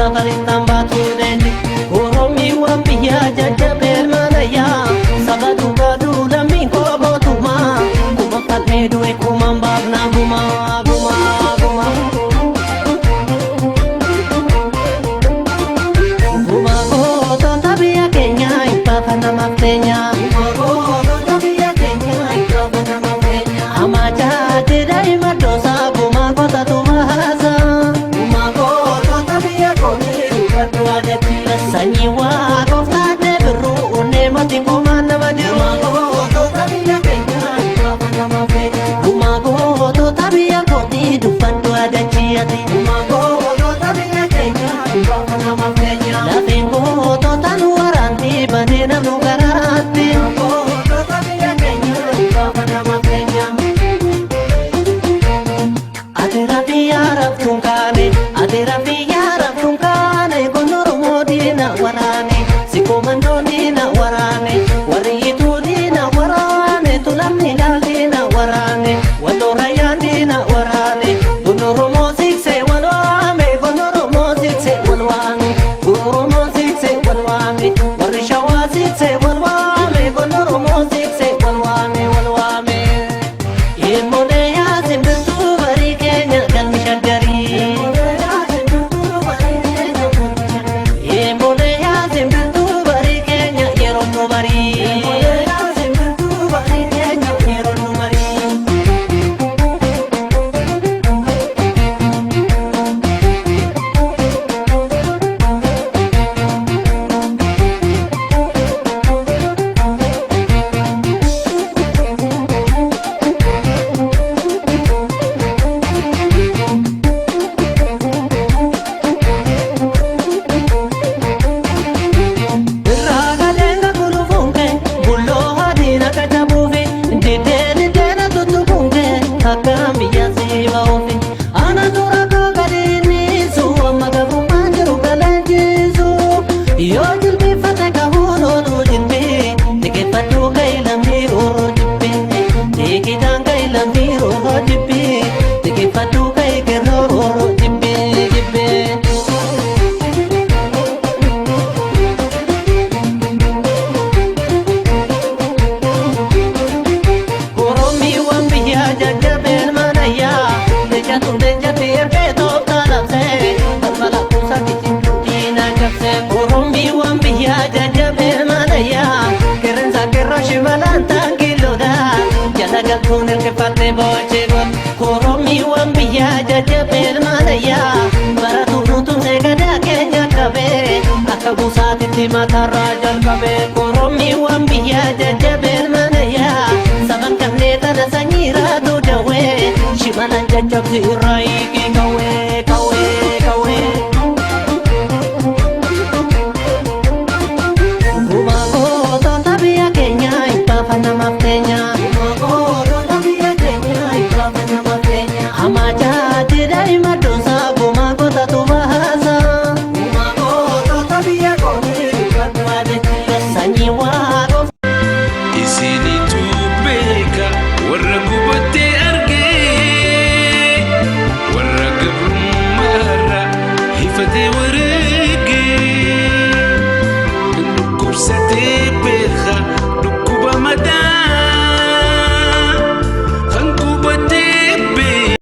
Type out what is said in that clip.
Safaritaan baatu leenji. Oromiiwwan biyyaa jajjabee manayyaa. Saba dhugaa duulammiin koo gootummaa. Kuma falmee du'e kumaan baafnaa gumaa gumaa gumaa. Gumaa gootota biyya keenyaa hin baafa namaaf teenya. Gumaa gootota biyya keenyaa hin baafa namaaf teenya. Amachaa daa'ima doosaa gumaa kotatu baasa. Gumaa gootota biyya koonii dubbadhu adatti. Sanyii waa gooftaatee birruu onnee mootii gumaa nama jiru. Gumaa gootota biyya keenyaa hin baafa namaaf teenya. Gumaa gootota biyya koonii dubbadhu adatti. Gumaa gootota biyya keenyaa hin baafa namaaf teenya. Lafeen gootota nu waraanti banee namnu garaatti. Gootota biyya keenyaa hin baafa namaaf teenya. Ati rafiyaa raftuun kaane, ati rafiyaa raftuun kaane, gondoro diina waraane, si komandoo diina waraane, warri ituu diina waraane, tulamni laal diina waraane, walloo rayyaan diina waraane, gondoro moosikse wal waame, gondoro moosikse wal waame, gondoro moosikse wal waame, warri shawaa sikse wal waame, gondoro moosikse wal waame wal waame. Emolee yaa simbirtuu barii keenya galmi shaggarii. Emolee yaa simbirtuu barii keenya yeroo nu barii. Emolee yaa simbirtuu barii keenya yeroo nu barii. Irraa galeenga gulufuun kee bulloo adiin akka jabuufi diddee diddeena tuttuquun kee akka biyya sii ba'uufi. Ana dura koo gadi niisu amma gabrummaan jiru galeenjisu yoo jilbiffate kahuun ooluu jilbii liqeeffadhuu ka'ii lammii rooroo jibbii diikitaan ka'ii lammii rooroo jibbii liqeeffadhuu ka'ii kerroo rooroo jibbii jibbii. Oromiiwwan biyyaa jajjabeen manayyaa leencatu leencatti ergee tooftaa labsee balbala kuusaa kichimtuu diinaa cabsee. Oromiiwwan biyyaa jajjabeen manayyaa qeerransa qeerroo shimalaan taankiloodha jala galtuun ergifattee boochee gol. Oromiiwwan biyyaa jajjabeen manayyaa baratu nutumsee gadaa keenya qabee akka buusaatitti mataarraa jalqabee. Oromiiwwan biyyaa jajjabeen manayyaa saban kannee tana sanyii raatu dawwee shimalaan caccabsi irraa hiikee qawwee.